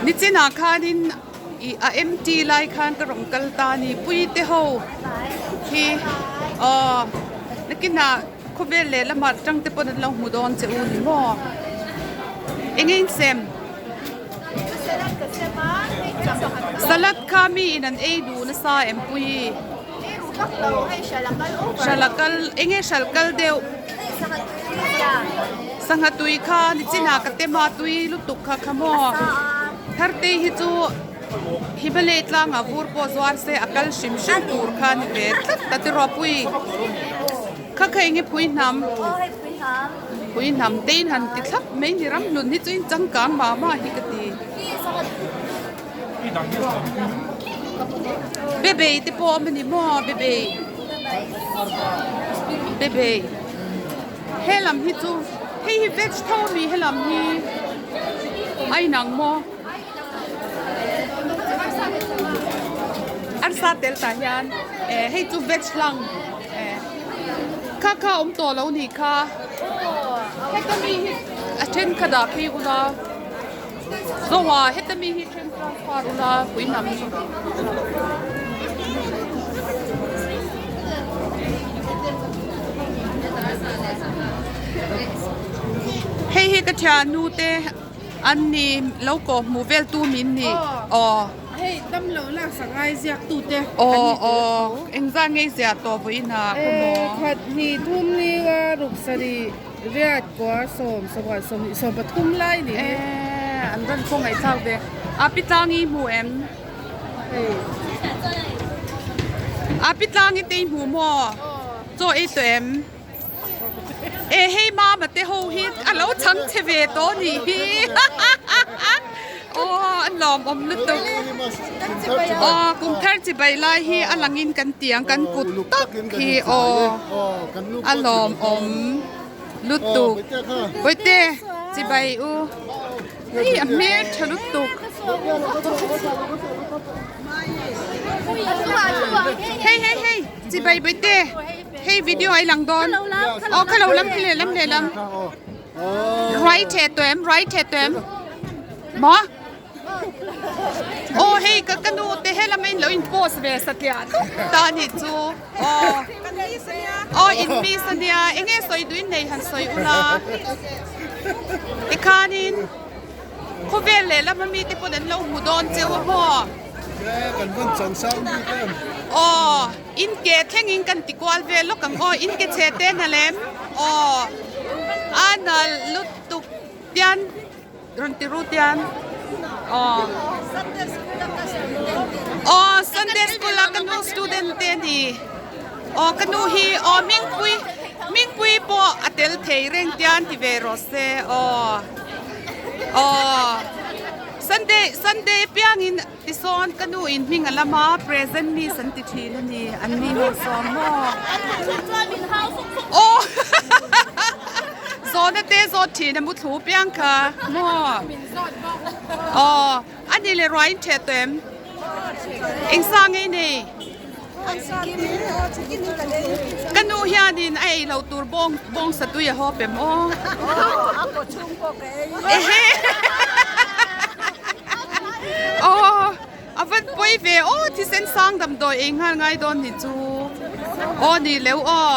Nichinah khanin ih a empty lai khan ka rawn kal ta a ni puite ho hi aw nakinah khawvel leh lamah tang te pawn an lo hmu dawn che u ni maw eng nge insem salad kha mi in an ei duh nasa em pui. Hralh a kal eng nge hralh kal deuh sangha tui kha nichinah ka tema tui lutuk kha kha maw Thartei hi chu Himalay tlangah vur pawh zuar se a kal hrim hrim tur kha a ni ve tlat ta tiraw pui kha kha eng nge phui hnam phui hnam te in han ti thlap mai ni ramhlun hi chu in changkang mah mah hi ka ti. Bebei te pawh a awm a ni maw bebei bebei he lam hi chu hei hi veg tho a mi he lam hi a inang maw arsa tel tah hian eh hei chu veg hlang eh kha kha a awm tawh lo nih kha heta mi hi a then kha dah phei ula. Zoa heta mi hi then transfer ula pui hnam chu. Hei hi ka thiannu te an ni lo kawh hmuh vel tu min ni aw. Hei dam lo lak sak ngai ziak tu te kan ni tel tho. Engzah ngei ziah tawh vawiin ah khaw maw. Khat hnih thum ni a ruk sarih. Riat kua sawm sawmkhat sawmhnih 13 lai ni hi. Eee an rawn khaw ngaihthlak ve. A pi tlangi hmu em? Hei. A pi tlangi te i hmu maw? Chaw ei tawh em? E hei mama te ho hi a lo chhang che ve tawh ni hi. Aw an lawmawm lutuk. Aw kum thar chi bai lai hi a langin kan ti ang kan kut tak hi aw a lawmawm lutuk. Bawihte chi bai u hei a hmel tha lutuk. Hei hei hei chi bai bawihte hei video a i lang dawn aw kha lo lam lehlam lehlam. Ruai theh tawh em ruai theh tawh em maw aw hei ka ka nu te helama in lo in post ve satliah tawp ta a nih chu aw aw in miss a nia eng nge sawi duh in nei han sawi ula tikhanin khawvel lehlam ami te pawn an lo hmu dawn cheu a maw aw. In ke thlengin kan ti kual vel lawk ang aw, in ke chhe te nalh em? Aw a nalh lutuk tian rawn ti ru tian aw aw Sunday school a ka nu student te a ni aw ka nu hi aw Mingpui Mingpui pawh a tel thei reng tian ti ve rawh se aw aw Sunday Sunday piangin. Tisawn ka nu in hming a lam a, present miss an ti thin a ni, an ni ho sawm maw? Aw Zawhna te zawt thin a mu thlu piang kha maw? Aw a ni le ruai in theh tawh em? Eng sa nge i nei? Ka nu hianin a ei loh tur bawng bawng satui a haw pe maw? Ehe. Aw a van pawi ve aw thisen sang damdawi ei nghal ngai dawn ni chu aw ni leu aw.